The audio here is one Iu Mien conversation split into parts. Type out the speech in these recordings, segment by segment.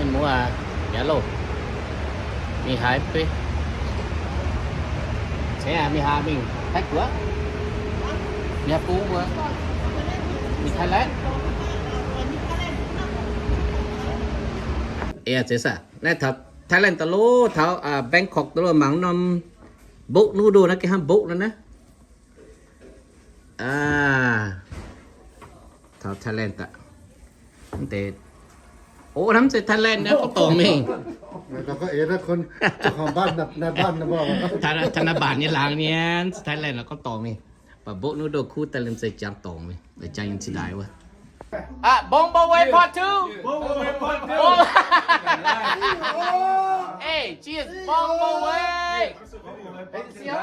Mienh muoz aac, yaac loh, mingh haaix beiv? Cengx aac, mingh haaix, mingh Taiv Guoqv? Mingh haaix bung mbuo? Mingh Thailand. Ih, zeiz saah? Naaiv taux Thailand daaih loh, taux Bangkok daaih loh, mangc norm boat noodle naaiv, gengh hnangv boat naaiv naaiv. Aa, taux Thailand daaih. Mv deix, o, hnamv se Thailand naaiv gorngv dorngc mingh. ธนาบาล nyei laangz mienh, Thailand naaiv gorngv dorngc mingh. Baac boat noodle kuv daaih liemh zeih jangx dorngc mingh, jangx yiem zinh ndaix wuov. Ah, Bong Bong Wei part two. Bong Bong Wei part two. Hey, cheers, Bong Bong Wei. Good to see you.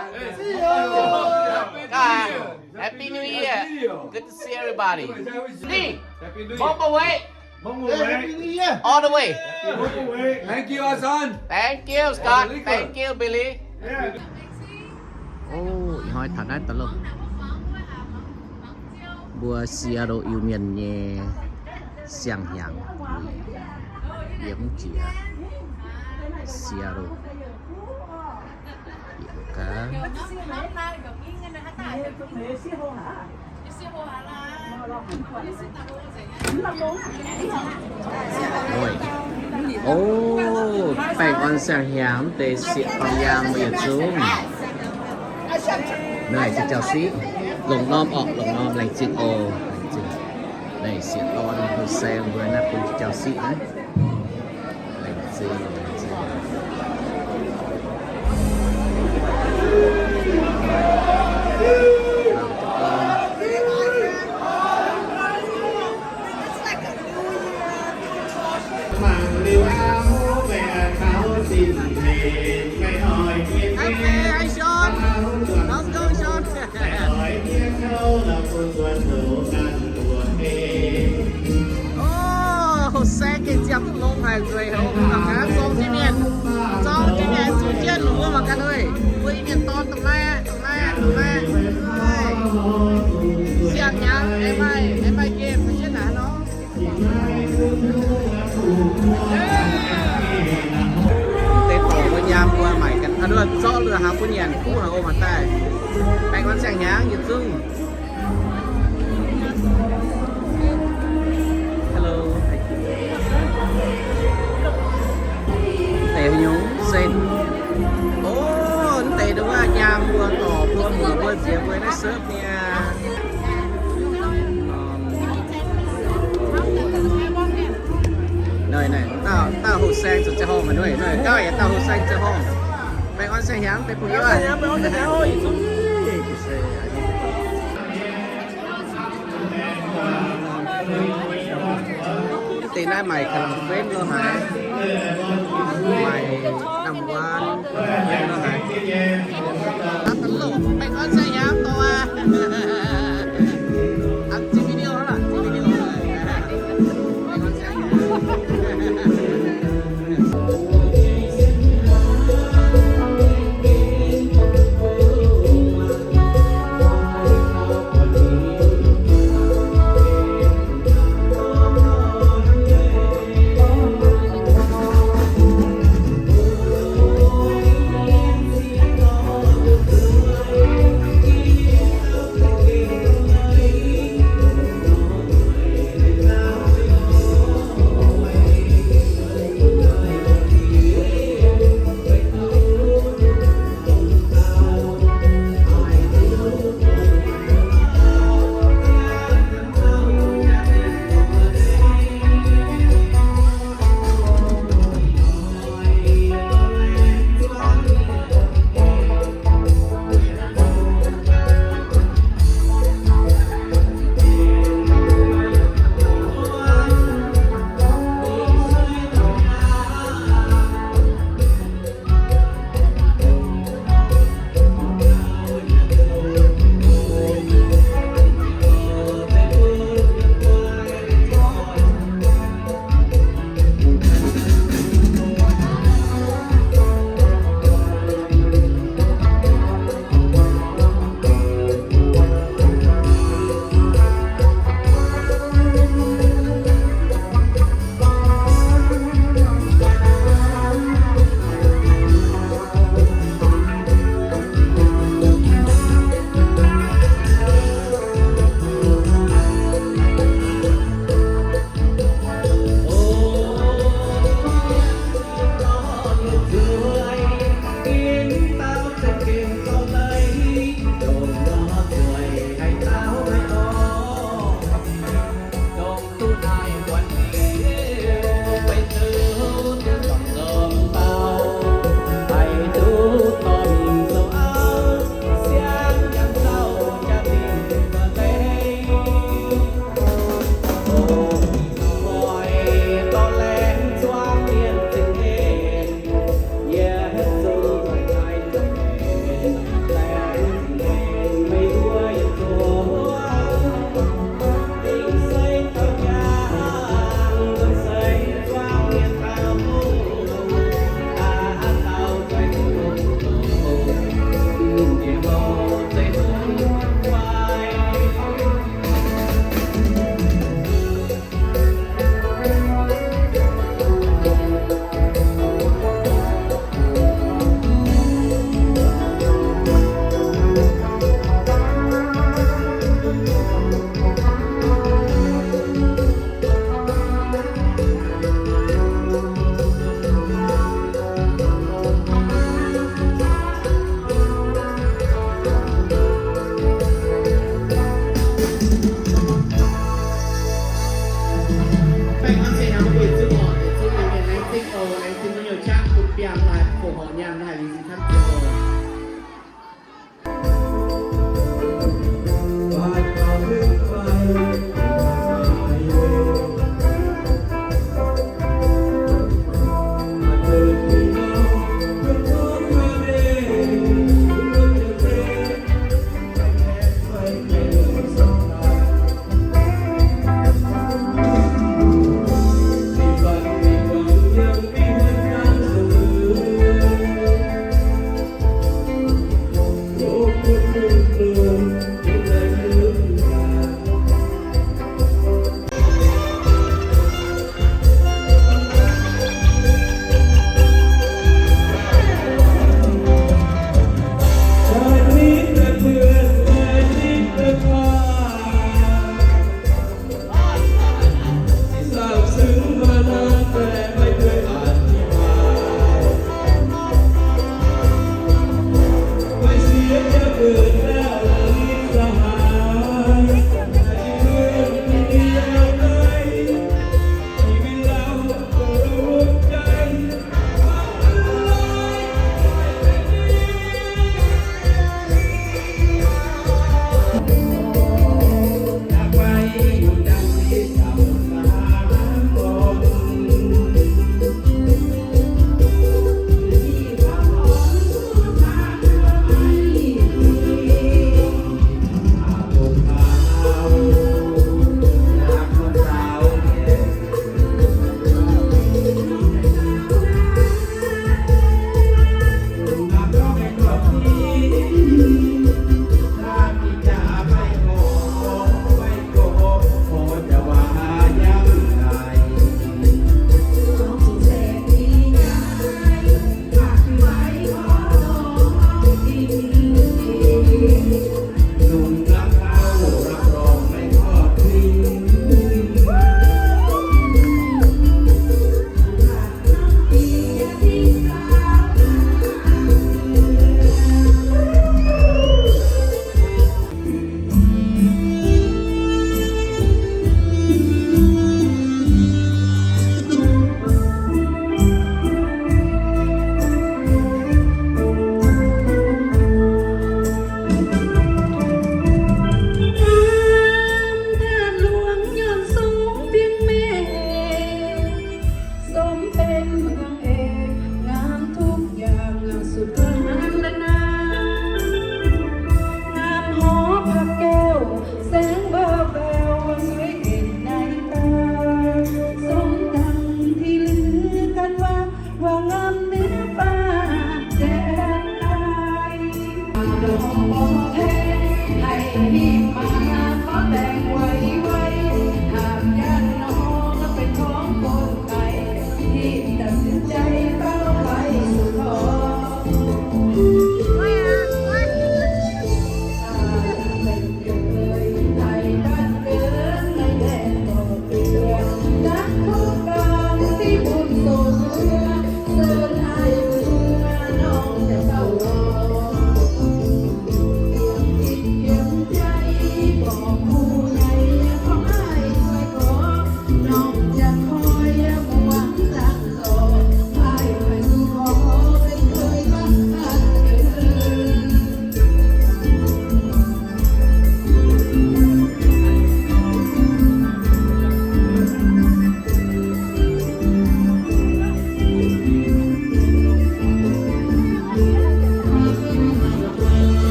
Happy New Year. Good to see everybody. Lee, Bong Bong Wei. Hey, Happy New Year. All the way. Thank you, Asan. Thank you, Scott. Thank you, Billy. O, ih hnoi taux naaiv daaih loh. Mbuo Seattle Iu-Mienh nyei siang-hnyangx yiem jiex Seattle. O, baengh orn siang-hnyangx mv deix sieqv dorn yaang mbuo yietc zungv. Naaiv se jauv-siqv, longc norm orqc, longc norm, laengz zingh oc, laengz zingh. Naaiv sieqv dorn houh saeng mbuo naaiv bun jauv-siqv naaiv. Laengz zingh, laengz zingh. Hey, hey, Sean. How's it going, Sean? O, houh saeng gengh ziangh longx haic nzueic haic, mangc gaax, zorng jienv mienh, zorng jienv mienh zuqc jienv lungh wuov mangc gaax, mbuo Iu-Mienh dorn dongh naaiv, dongh naaiv, dongh naaiv. Siang-hnyangx aengx maaih, aengx maaih game jienv naaic nor. Deix dorc mbuo nyaam mbuo maaic ganh, zorqv luoqc haaix bun nyanc kuv haic oc. Mangc daaih, baengh orn siang-hnyangx yietc zungv. Hello. Deix nyungc se, o, deix nduov nyaam mbuo dorc mbuo muoc mbuo nziex mbuo naaiv surf nyei. Naaiv, naaiv, dauh, dauh houh saeng zuqc ziangh horngh naaiv, naaiv gauh yaac dauh houh saeng ziangh horngh. Baengh orn siang-hnyangx deix bun yie. Deix naaiv maaic ka'langx-fenv lo haaix, maaic naamh waan lo haaix. Baengh orn siang-hnyangx dorh aqv. Aa, zinh video hnangv, zinh video.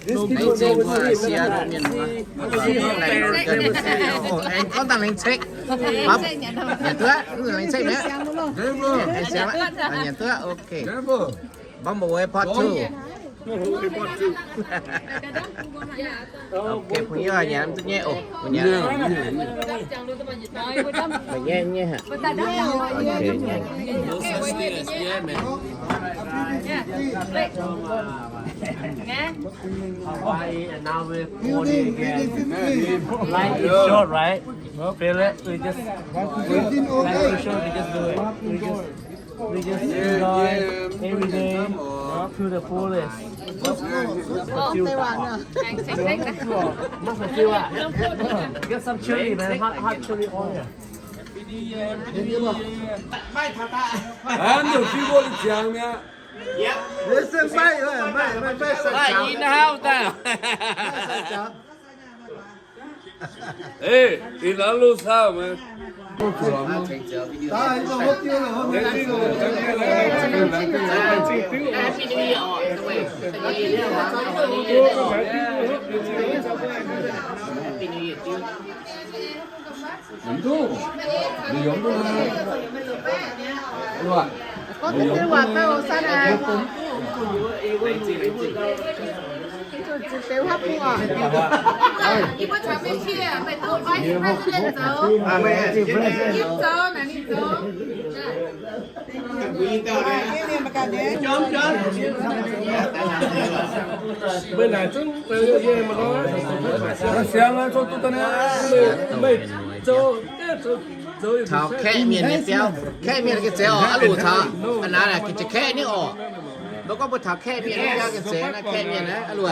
Laengz zingh mbuo sie mienh muoz. Aengx gorngv dangh laengz zingh. Nyanc duqv, laengz zingh mi'aqv. Aengx siang aqv. Nyanc duqv, ok. Bumblebee part two. Ok, 朋友 nyanc duqv nyei oc. Nyanc. Meih nyei, meih nyei haic. Ok, nyanc. Hawaii and now we're forty again. Life is short, right? Feel it? We just, life is short, we just do it. We just, we just enjoy every day to the fullest. Must feel, must feel, ah. Get some chili, man. Hot, hot chili oil. Aa, ninh fiev mbuo ziangx mi'aqv. Yep. Maaih in-house daaih. Hey, in-house, man. Taux Kaeqv Mienh nyei biauv, Kaeqv Mienh ga'zeix oc, aa luc taux a'naaiv ga'zeix Kaeqv nyei oc. Mbuo gorngv mbuo taux Kaeqv Mienh nyei biauv ga'zeix naaiv, Kaeqv Mienh naaiv, aa luc,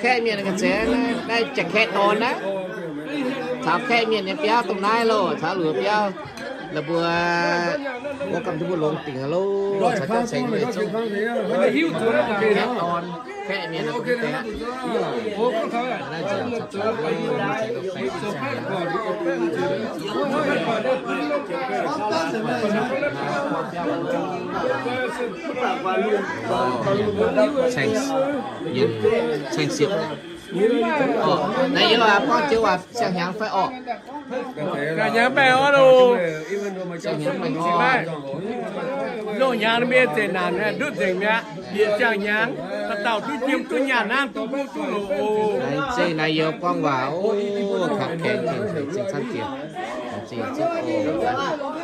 Kaeqv Mienh ga'zeix naaiv, naaiv jaax Kaeqv dorn naaiv. Taux Kaeqv Mienh nyei biauv dongh naaiv loh, taux luc biauv. La'buo, welcome to mbuo longx dingc loh, caux jienv ceng nyei zungv. Kaeqv dorn, Kaeqv Mienh naaiv deix aqv. Thanks. Yie thanks you. Orqc, naaiv yie lorqc, buangv jienv waac siang-hnyangx fai orqc? Siang-hnyangx baengh orqc loh. Siang-hnyangx baengh orqc. Loz-hnyangx mienh zengc naanc, ndutv nzengc mi'aqv. Bieqc siang-hnyangx, dauh dauh duqv jiem duqv nyaanh hnangv, duqv mbuo duqv loz oc. Naaiv zeiv naaiv yie buangv waac oc, kangx kaengx zingh camv jiex. Zingh zingh oc.